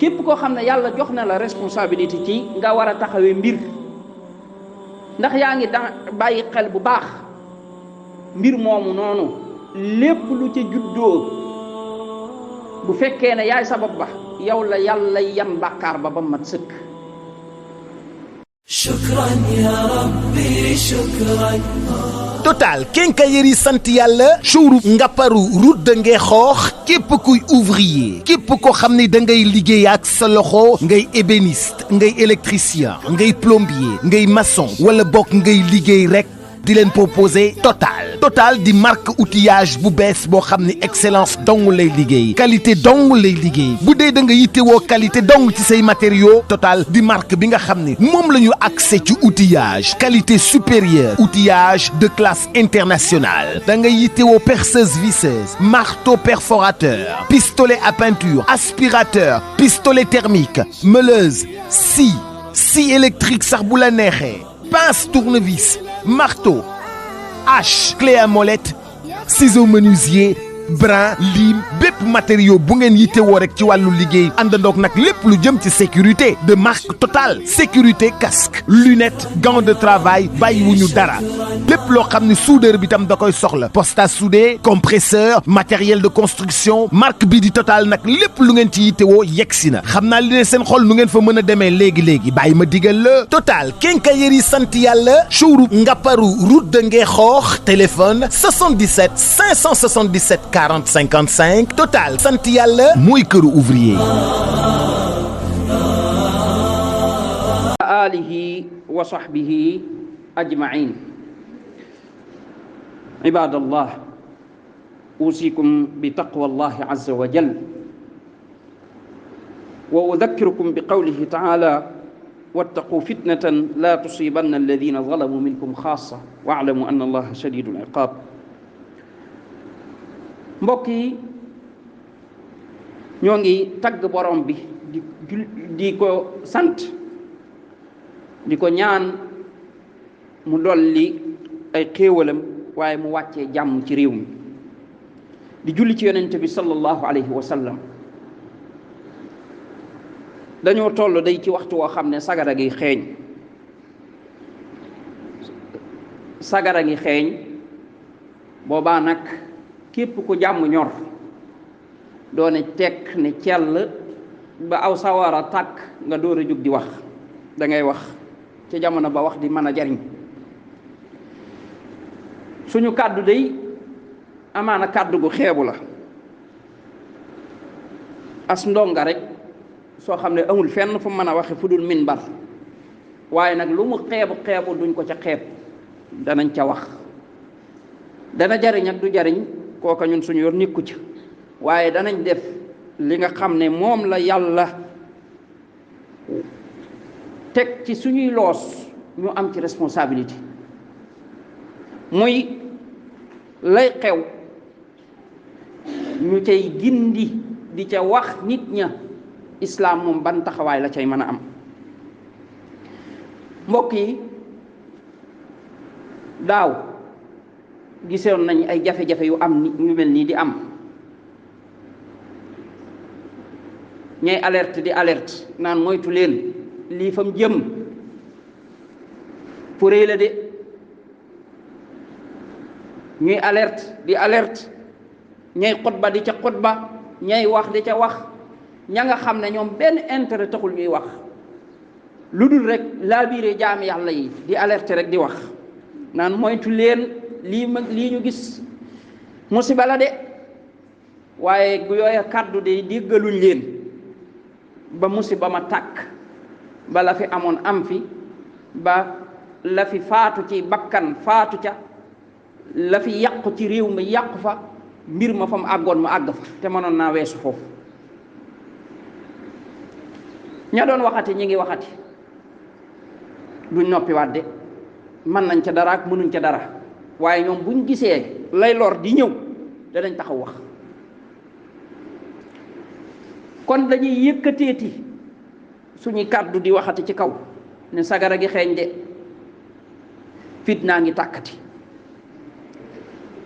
képp koo xam ne yàlla jox na la responsabilité ci nga war a taxawee mbir ndax yaa ngi bàyyi xel bu baax mbir moomu noonu lépp lu ca juddoo bu fekkee ne yaay sabab ba yow la yàlla yan bàkkaar ba mat sëkk. shukran ya rabbi shukran. Total Quincaillerie sant yàlla showroom Ngaparou route de Ngexoox képp kuy ouvrier képp koo xam ne da ngay liggéey ak sa loxo ngay ébéniste ngay électricien ngay plombier ngay maçon wala bokk ngay liggéey rek di leen proposer Total di marque outillage bu bees boo xam ne excellence dong lay liggéey qualité dong lay liggéey bu dee da nga yittewoo qualité dong ci say matériaux Total di marque bi nga xam ne moom la ñu accès ci outillage qualité supérieure outillage de classe internationale da nga yittewoo perceuse visseuse marteau perforateur pistolet à peinture aspirateur pistolet thermique meuleuse scie électrique sax bu la neexee pince tournevis marteau hache clé à molette ciseau menuisier brin lime bépp matériaux bu ngeen yittewoo rek ci wàllu liggéey àndandoog nag lépp lu jëm ci sécurité de marque Total sécurité casque lunettes gants de travail bàyyiwuñu dara lépp loo xam ne soudeur bi tam da koy soxla poste à souder compresseur matériel de construction marque bi di Total nag lépp lu ngeen ci yittewoo yegsi na xam naa li ne seen xol nu ngeen fa mën a demee léegi bàyyi ma digal la Total Quincaillerie sant yàlla showroom Ngaparou route de Ngexoox téléphone 77 577 40 55 Total sant yàlla mooy këru ouvrier. alihi wa sahbihi ajmain. ibadallah usikum bi taqwa allahi azza wa jal wa udhakkirukum bi qawlihi ta'ala wattaqu fitnatan la tusibanna alladhina zalamu minkum khassa wa'lamu anna allaha shadidul iqab. mbokk yi ñoo ngi tagg borom bi di ko sant di ko ñaan mu dolli ay xéewalam waaye mu wàccee jàmm ci réew mi di julli ci yonent bi sallallahu alayhi wa sallam. dañoo toll day ci waxtu woo xam ne sagara gi xeeñ boobaa nag képp ku jàmm ñor doone tekk ne cell ba aw sawara tàkk nga door a jóg di wax da ngay wax ca jamono ba wax di mën a jariñ. suñu kàddu day amaana kàddu gu xeebu la as ndonga rek soo xam ne amul fenn fu mën a waxe fu dul minbar waaye nag lu mu xeebu duñ ko ca xeeb danañ ca wax dana jariñ ak du jariñ kooka ñun suñu yor nikku ci waaye danañ def li nga xam ne moom la yàlla teg ci suñuy loos ñu am ci responsabilité muy lay xew ñu cay gindi di ca wax nit ña islaam moom ban taxawaay la cay mën a am. mbokk yi daaw gisoon nañ ay jafe-jafe yu am ñu mel nii di am ñay alerte di alerte naan moytu leen lii fam jëm fu réy la de ñuy alerte di alerte ñay xutba di ca xutba ñay wax di ca wax ña nga xam ne ñoom benn intérêt taxul ñuy wax lu dul rek laa biire jaam yàlla yi di alerte rek di wax naan moytu leen lii ñu gis musiba la de waaye gu yooya kàddu de déggaluñ leen ba musiba ma tàkk ba la fi amoon am fi ba la fi faatu ci bakkan faatu ca la fi yàqu ci réew mi yàqu fa mbir ma fa mu àggoon mu àgg fa te mënoon naa weesu foofu. ña doon waxati ñi ngi waxati duñ noppi waat de mën nañ ca dara ak mënuñ ca dara waaye ñoom buñ gisee lay lor di ñëw danañ taxaw wax. kon dañuy yëkkateeti suñuy kàddu di waxati ci kaw ne sagara gi xeeñ de fitnaa ngi tàkkati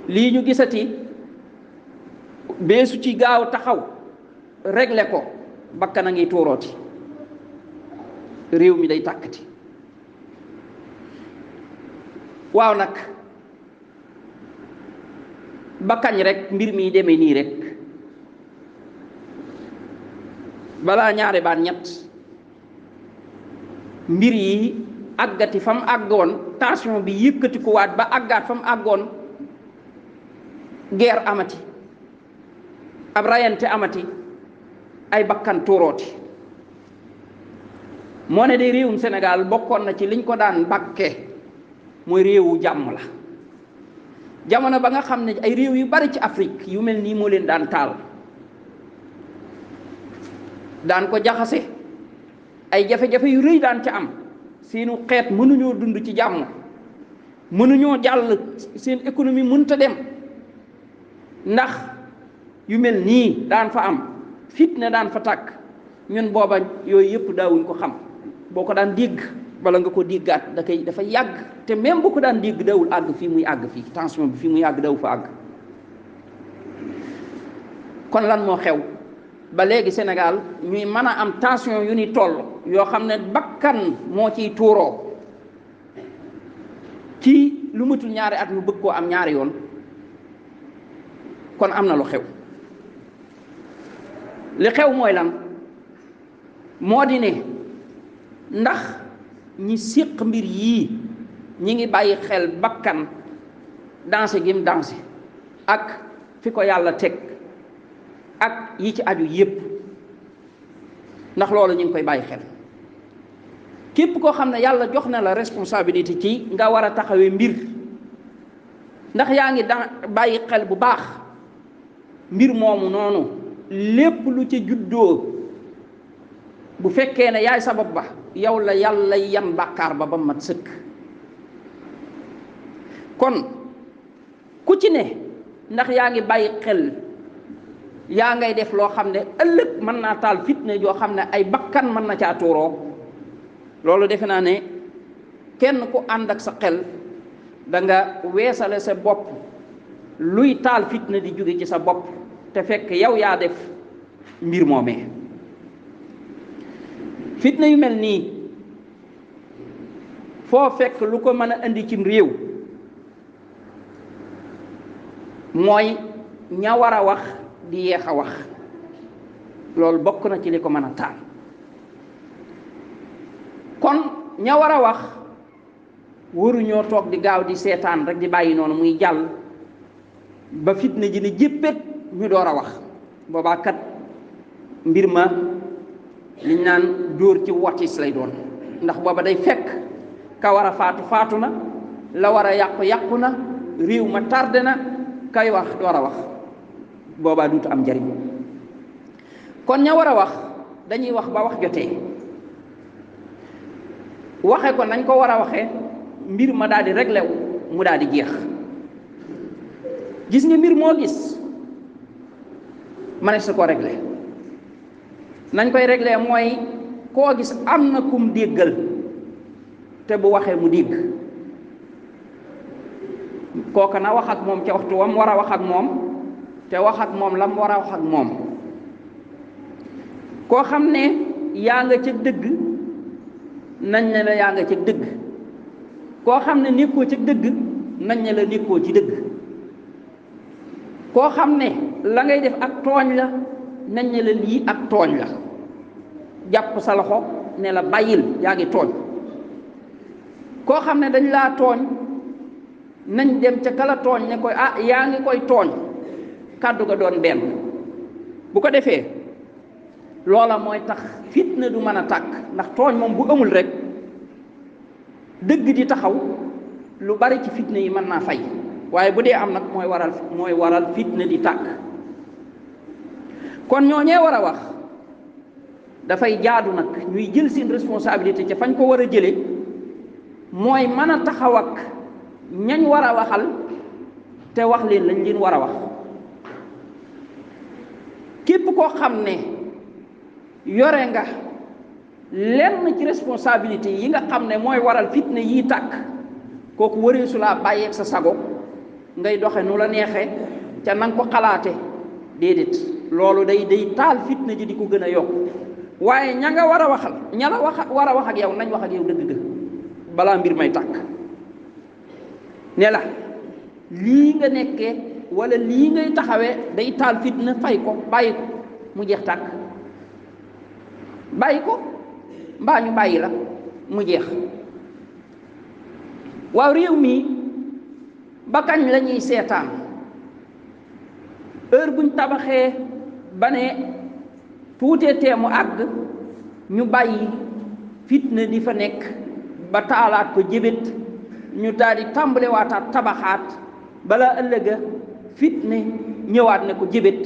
lii ñu gisati beesu ci gaaw taxaw régler ko bakkan a ngi tuurooti réew mi day tàkkati waaw nag ba kañ rek mbir mi demee nii rek balaa ñaari baat ñett mbir yi àggati fa mu àggoon tension bi yëkkati ko waat ba àggaat fa mu àggoon guerre amati ab rayante amati ay bakkan tuurooti moo ne de réewum Sénégal bokkoon na ci liñ ko daan bakke mooy réewu jàmm la jamono ba nga xam ne ay réew yu bari ci Afrique yu mel nii moo leen daan taal daan ko jaxase ay jafe-jafe yu rëy daan ca am seenu xeet mënuñoo dund ci jàmm mënuñoo jàll seen économie mënta dem ndax yu mel nii daan fa am fitna daan fa tàkk ñun booba yooyu yëpp daawuñ ko xam boo ko daan dégg bala nga ko déggaat dafa yàgg te même bu ko daan dégg dawul àgg fii muy àgg fii tension bi fii muy àgg daw fa àgg kon lan moo xew ba léegi Sénégal ñuy mën a am tension yu ni toll yoo xam ne bakkan moo ciy tuuroo ci lu matul ñaari at ñu bëgg koo am ñaari yoon kon am na lu xew li xew mooy lan moo di ne ndax ñi séq mbir yii ñi ngi bàyyi xel bakkan danse gim danse ak fi ko yàlla teg ak yi ci aju yépp ndax loolu ñu ngi koy bàyyi xel képp koo xam ne yàlla jox na la responsabilité ci nga war a taxawee mbir ndax yaa ngi bàyyi xel bu baax mbir moomu noonu lépp lu ci juddoo bu fekkee ne yaay sabab ba yow la yàlla yan bàkkaar ba mat sëkk kon ku ci ne ndax yaa ngi bàyyi xel yaa ngay def loo xam ne ëllëg mën naa taal fitna yoo xam ne ay bakkan mën na caa tuuroo loolu defe naa ne kenn ku ànd ak sa xel da nga weesale sa bopp luy taal fitna di jóge ci sa bopp te fekk yow yaa def mbir moomee fitna yu mel nii foo fekk lu ko mën a indi cim réew mooy ña war a wax di yeex a wax loolu bokk na ci li ko mën a taal kon ña war a wax waruñoo toog di gaaw di seetaan rek di bàyyi noonu muy jàll ba fitna ji ne jéppét ñu door a wax boobaa kat mbir ma liñ naan dóor ci watis lay doon ndax booba day fekk ka war a faatu na la war a yàqu na réew ma tardé na kay wax door a wax boobaa duutu am njariñ kon ña war a wax dañuy wax ba wax jotee waxe ko nañ ko war a waxee mbir ma daal di réglé wu mu daal di jeex gis nga mbir moo gis manees na ko réglé nañ koy réglé mooy koo gis am na kum déggal te bu waxee mu dégg kooka na wax ak moom ca waxtu wam war a wax ak moom te wax ak moom lam war a wax ak moom koo xam ne yaa nga ca dëgg nañ ne la yaa nga ca dëgg koo xam ne nekkoo ca dëgg nañ ne la nekkoo ci dëgg koo xam ne la ngay def ak tooñ la nañ ne la lii ak tooñ la jàpp sa loxo ne la bàyyil yaa ngi tooñ koo xam ne dañ laa tooñ nañ dem ca kala tooñ ne koy yaa ngi koy tooñ kàddu ga doon benn bu ko defee loola mooy tax fitna du mën a tàkk ndax tooñ moom bu amul rek dëgg di taxaw lu bari ci fitna yi mën naa fay waaye bu dee am nag mooy waral fitna di tàkk kon ñooñee war a wax dafay jaadu nag ñuy jël seen responsabilité ca fañ ko war a jële mooy mën a taxaw ak ñañ war a waxal te wax leen lañ leen war a wax képp koo xam ne yore nga lenn ci responsabilité yi nga xam ne mooy waral fitna yii tàkk kooku wareesu laa bàyyeeg sa sago ngay doxe nu la neexee ca nanga ko xalaate déedéet loolu day taal fitna ji di ko gën a yokk waaye ña nga war a waxal ña la war a wax ak yow nañ wax ak yow dëgg-dëgg balaa mbir may tàkk ne la lii nga nekkee wala lii ngay taxawee day taal fitna fay ko bàyyi ko mu jeex tàkk bàyyi ko mbaa ñu bàyyi la mu jeex. waaw réew mi ba kañ la ñuy seetaan heure buñ tabaxee ba ne tuutee teemu àgg ñu bàyyi fitna di fa nekk ba taalaat ko jébét ñu daal di tàmbalewaataat tabaxaat balaa ëllëga fitna ñëwaat ne ko jébét.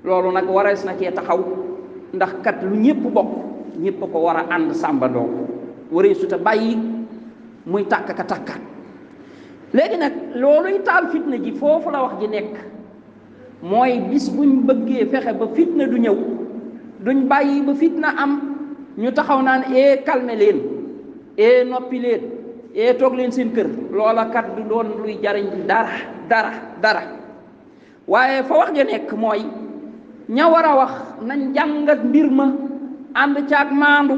loolu nag warees na cee taxaw ndax kat lu ñépp bokk ñépp ko war a ànd sàmbandoo waree su ta bàyyi muy tàkk ka tàkkaat. léegi nag looluy taal fitna ji foofu la wax ji nekk mooy bis buñ bëggee fexe ba fitna du ñëw duñ bàyyi ba fitna am ñu taxaw naan calme leen noppi leen toog leen seen kër. loola kat du doon luy jariñ dara waaye fa wax ja nekk mooy ña war a wax nañ jàngat mbir ma ànd caag maandu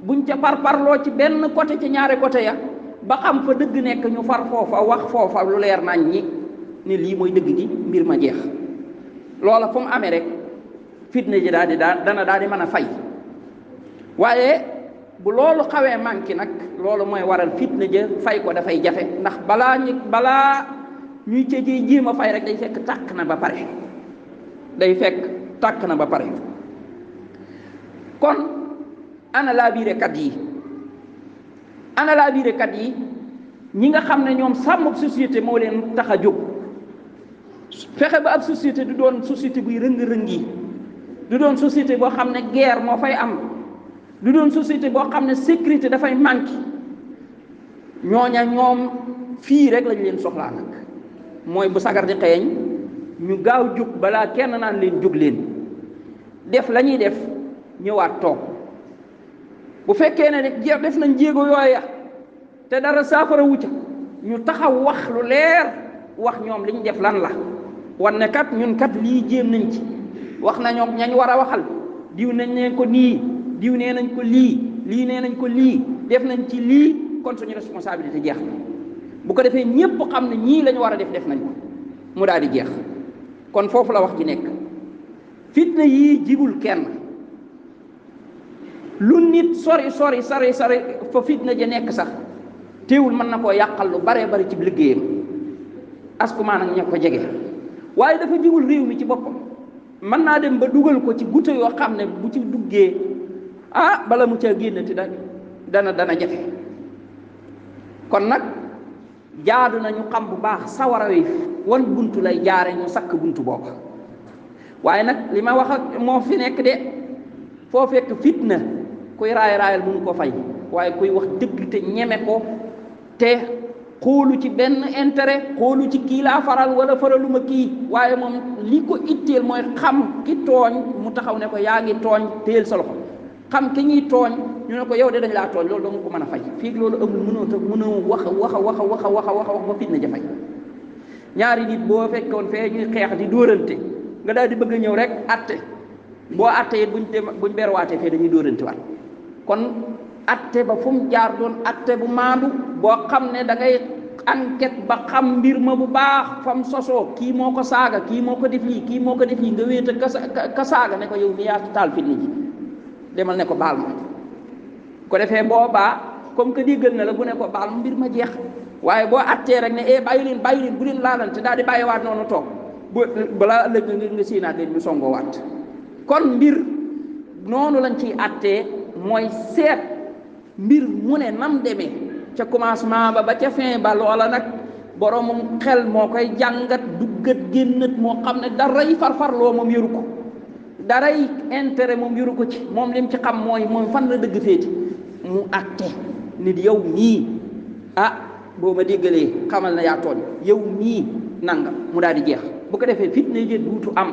buñ ca parparloo ci benn côté ci ñaari côté ya ba xam fa dëgg nekk ñu far foofa wax foofa lu leer nañ ñi ne lii mooy dëgg gi mbir ma jeex. loola fu mu amee rek fitna ji dana daal di mën a fay. waaye bu loolu xawee manqué nag loolu mooy waral fitna ja fay ko dafay jafe ndax balaa ñuy cëjee jéem a fay rek day fekk tàkk na ba pare kon ana laabirekat yi ñi nga xam ne ñoom sàmm société moo leen tax a jóg fexe ba ab société du doon société buy rëng-rëngi du doon société boo xam ne guerre moo fay am du doon société boo xam ne sécurité dafay manqué ñooña ñoom fii rek lañ leen soxlaa nag mooy bu sagar di xeeñ ñu gaaw jóg balaa kenn naan leen jóg leen def la ñuy def ñëwaat toog bu fekkee ne rek def nañ jéego yooya te dara saafara wucca ñu taxaw wax lu leer wax ñoom liñ def lan la wan ne kat ñun kat lii jéem nañ ci wax na ñoom ñañ war a waxal diw nañ leen ko nii diw nee nañ ko lii nee nañ ko lii def nañ ci lii kon suñu responsabilité jeex na bu ko defee ñépp xam ne ñii lañu war a def nañ ko mu daal di jeex. kon foofu la wax ji nekk fitna yii jigul kenn lu nit sori fa fitna ja nekk sax teewul mën na koo yàqal lu bare bari ci liggéeyam askumaan ak ña ko jege waaye dafa jigul réew mi ci boppam mën naa dem ba dugal ko ci gute yoo xam ne bu ci duggee bala mu ca génnati dana jafe. kon nag jaadu nañu xam bu baax sawara wi wan buntu lay jaare ñu sakk buntu booba waaye nag li ma wax ak moo fi nekk de foo fekk fitna kuy raayal mënu ko fay waaye kuy wax dëgg te ñeme ko te xoolu ci benn intérêt xoolu ci kii laa faral wala faraluma kii waaye moom li ko itteel mooy xam ki tooñ mu taxaw ne ko yaa ngi tooñ téyel sa loxo xam ki ñuy tooñ ñu ne ko yow de dañ laa tooñ loolu danga ko mën a fay fii loolu amul mënoo wax ba fitna ja fay. ñaari nit boo fekkoon fee ñuy xeex di dóorante nga daal di bëgg a ñëw rek atte boo atte it buñ beruwaatee fee dañuy dóorante waat kon atte ba fu mu jaar doon atte bu maandu boo xam ne da ngay enquête ba xam mbir ma bu baax fam sosoo kii moo ko saaga kii moo ko def lii nga wéet ka saaga ne ko yow mi yaa taal fitna ji demal ne ko baal ma ko defee boobaa comme que déggal na la bu ne ko baal ma mbir ma jeex. waaye boo attee rek ne bàyyi leen bu leen laalante daal di bàyyiwaat noonu toog balaa ëllëg nga siinaat leen ñu songoo waat kon mbir noonu lañ ciy attee mooy seet mbir mu ne nam demee ca commencement ba ca fin ba loola nag boromum xel moo koy jàngat duggat génnat moo xam ne daray farfarloo moom yoru ko daray intérêt moom yoru ko ci moom lim ci xam mooy fan la dëgg féeti mu atte nit yow nii boo ma déggalee xamal na yaa tooñ yow mii nanga mu daal di jeex bu ko defee fitna ji duutu am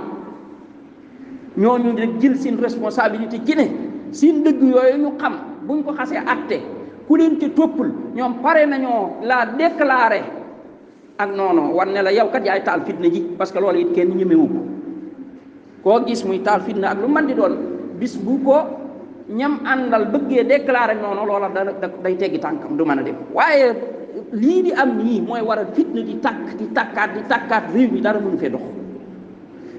ñooñu nag jël seen responsabilité ci ne seen dëgg yooyu ñu xam buñ ko xasee atte ku leen ci toppul ñoom pare nañoo la déclaré ak noonu wan ne la yow kat yaay taal fitna ji parce que loolu it kenn ñemewu ko koo gis muy taal fitna ak lu man di doon bis bu ko ñam àndal bëggee déclarer noonu loola day teggi tànkam du mën a dem. waaye lii di am nii mooy waral fitna di tàkk di tàkkaat réew mi dara mënu fee dox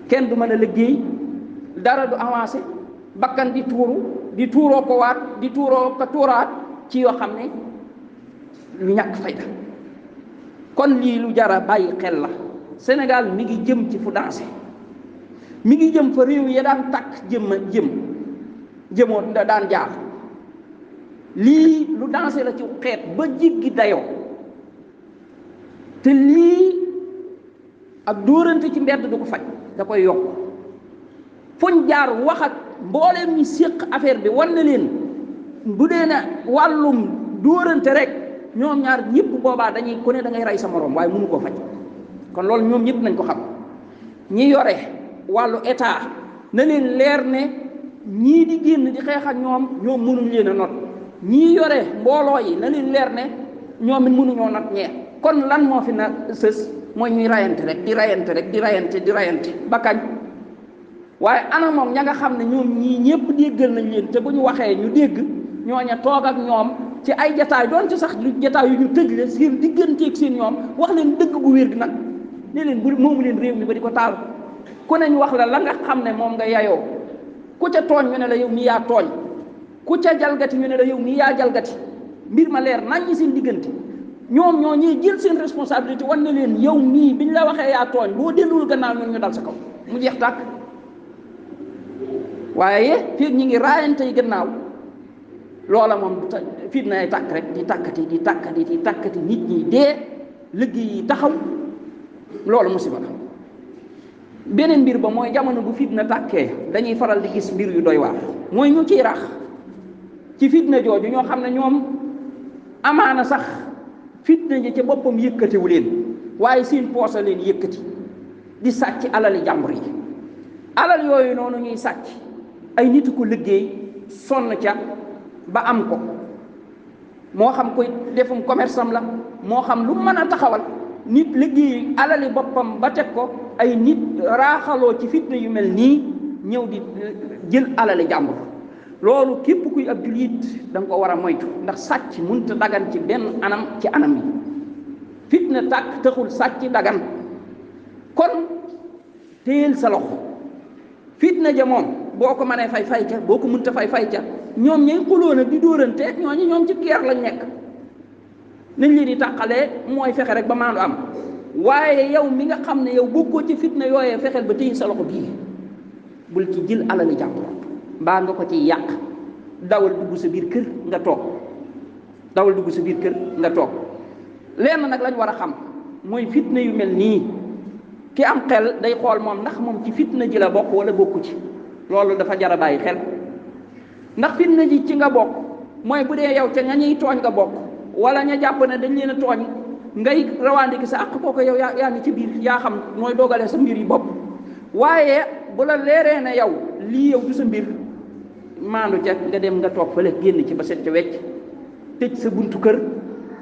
kenn du mën a liggéey dara du avancé bakkan di tuuroo ko waat di tuuroo ko tuuraat ci yoo xam ne lu ñàkk fayda. kon lii lu jara bàyyi xel la. Sénégal mi ngi jëm ci fu dansé mi ngi jëm fa réew ya daan tàkk jëmoon daan jaar lii lu dansé la ci xeet ba jiggi dayoo te lii ak dóorante ci mbedd du ko faj da koy yokk fuñ jaar wax ak mbooleem ñi séq affaire bi wan na leen bu dee na wàllum dóorante rek ñoom ñaar ñëpp boobaa dañuy ku ne da ngay rey sa moroom waaye mënu koo faj. kon loolu ñoom ñëpp nañ ko xam ñi yore wàllu état na leen leer ne ñii di génn di xeex ak ñoom mënuñ leen a not ñii yore mbooloo yi na leen leer ne ñoom it mënuñoo not ñee kon lan moo fi na sës mooy ñuy rayante rek di rayante ba kañ. waaye ana moom ña nga xam ne ñoom ñii ñëpp déggal nañ leen te bu ñu waxee ñu dégg ñooña toog ak ñoom ci ay jataay doon ci sax jataay yu ñu tëj leen seen digganteeg seen ñoom wax leen dëgg gu wér gi nag ne leen bu moomu leen réew mi ba di ko taal ku neñ wax la nga xam ne moom nga yayoo ku ca tooñ ñu ne la yow nii yaa tooñ ku ca jalgati ñu ne la yow nii yaa jalgati mbir ma leer nañ ñi seen diggante ñoom ñoo ñuy jël seen responsabilité wan ne leen yow mii biñ la waxee yaa tooñ boo delluwul gannaaw ñun ñu dal sa kaw mu jeex tàkk. waaye fii ñi ngi raayante yi gannaaw loola moom fii nay tàkk rek di tàkkati nit ñi dee liggéey yi taxaw loolu musiba la. beneen mbir ba mooy jamono bu fitna tàkkee dañuy faral di gis mbir yu doy waar mooy ñu ciy rax ci fitna jooju ñoo xam ne ñoom amaana sax fitna ji ca boppam yëkkatiwu leen waaye seen poosa leen yëkkati di sàcc alali jàmbur yi. alal yooyu noonu ñuy sàcc ay nit ko liggéey sonn ca ba am ko moo xam koy defum commerce am la moo xam lu mën a taxawal nit liggéey alali boppam ba teg ko ay nit raaxaloo ci fitna yu mel nii ñëw di jël alali jàmbur. loolu képp kuy ab jullit da nga ko war a moytu ndax sàcc mënut a dagan ci benn anam ci anam yi fitna tàkk taxul sàcc dagan kon téyel sa loxo fitna ja moom boo ko mënee fay ca boo ko mënta fay ca ñoom ñay xuloo nag di dóoranteeg ñoom ci guerre lañ nekk nañ leen di tàqalee mooy fexe rek ba maandu am waaye yow mi nga xam ne yow bokkoo ci fitna yooyee fexeel ba téye sa loxo bii bul ci jël alali jàmbur mbaa nga ko ci yàq dawal dugg sa biir kër nga toog lenn nag lañ war a xam mooy fitna yu mel nii ki am xel day xool moom ndax moom ci fitna ji la bokk wala bokku ci loolu dafa jar a bàyyi xel ndax fitna ji ci nga bokk mooy bu dee yow ca ña ñuy tooñ nga bokk wala ña jàpp ne dañ leen a tooñ ngay rawandi ki sa àq kooku yow yaa ngi ci biir yaa xam nooy doogalee sa mbir yi bopp waaye bu la leeree ne yow lii yow du sa mbir maandu ca nga dem nga toog fële génn ci ba set ca wecc tëj sa buntu kër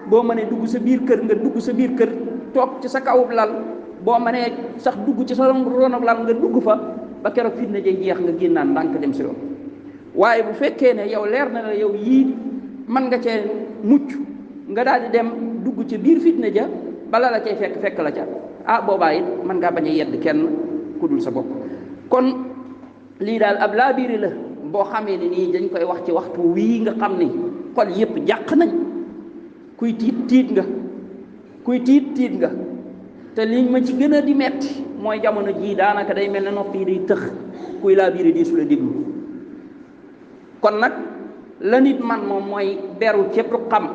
boo mënee dugg sa biir kër nga dugg sa biir kër toog ci sa kawub lal boo mënee sax dugg ci sa ronab lal nga dugg fa ba keroog fitna jay jeex nga génnaan ndànk dem si yoon waaye bu fekkee ne yow leer na la yow yii mën nga cee mucc nga daal di dem dugg ci biir fitna ja bala la cay fekk la ca boobaa it mën ngaa bañ a yedd kenn ku dul sa bopp. kon lii daal ab laabiiri la boo xamee ne nii dañ koy wax ci waxtu wii nga xam ni xol yépp jàq nañ kuy tiit nga te liñ ma ci gën a di metti mooy jamono jii daanaka day mel ne nopp yi day tëx kuy laabiiri di su la déglu kon nag la nit man moom mooy beru cépp xam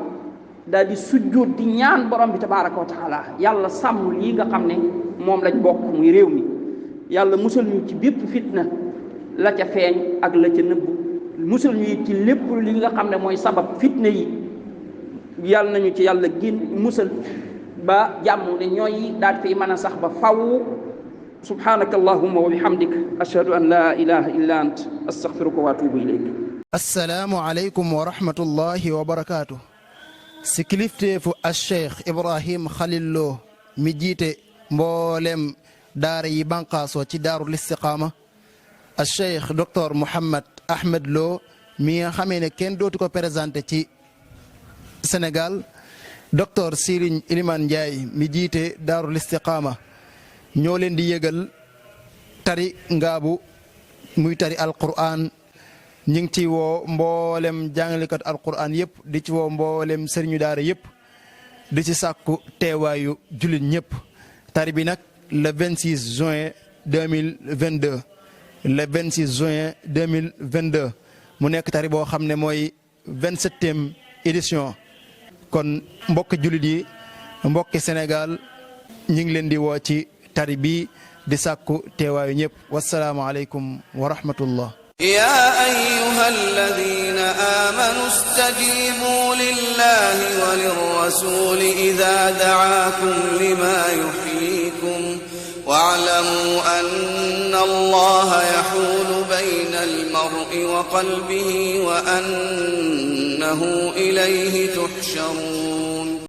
daal di sujjóot di ñaan borom bi tabaaraka wa taala yàlla sàmm lii nga xam ne moom lañ bokk muy réew mi yàlla musal ñu ci bépp fitna la ca feeñ ak la ca nëbb musal ñu ci lépp li nga xam ne mooy sabab fitna yi yàlla nañu ci yàlla génn musal ba jàmm ne ñooy daal fi mën a sax ba faw subhanaka allahumma wa bihamdik ashhadu an la ilaha illa ant astaghfiruka wa atubu ilayk assalaamu aleykum wa rahmatullahi wa barakaatu si kilifteefu Cheikh Ibrahim Khalil Lo mi jiite mboolem daara yi banqaasoo ci daarul istiqaama Cheikh docteur Mouhammad Ahmed Lo mi nga xamee ne kenn dootu ko présenté ci Sénégal docteur Serigne Elimane Ndiaye mi jiite Daarul Istiqaama ñoo leen di yëgal tari ngaabu muy tari alquran ñu ngi ci woo mboolem jàngalekat alquran yëpp di ci woo mboolem sëriñu daara yëpp di ci sàkku teewaayu jullit ñëpp tari bi nag le 26 juin 2022 le 26 juin 2022 mu nekk tari boo xam ne mooy 27e édition kon mbokki jullit yi mbokki Sénégal ñu ngi leen di woo ci tari bi di sàkku teewaayu ñëpp wasalaamu aleykum wa rahmatullah. يا أيها الذين آمنوا استجيبوا لله وللرسول إذا دعاكم لما يحييكم واعلموا أن الله يحول بين المرء وقلبه وأنه إليه تحشرون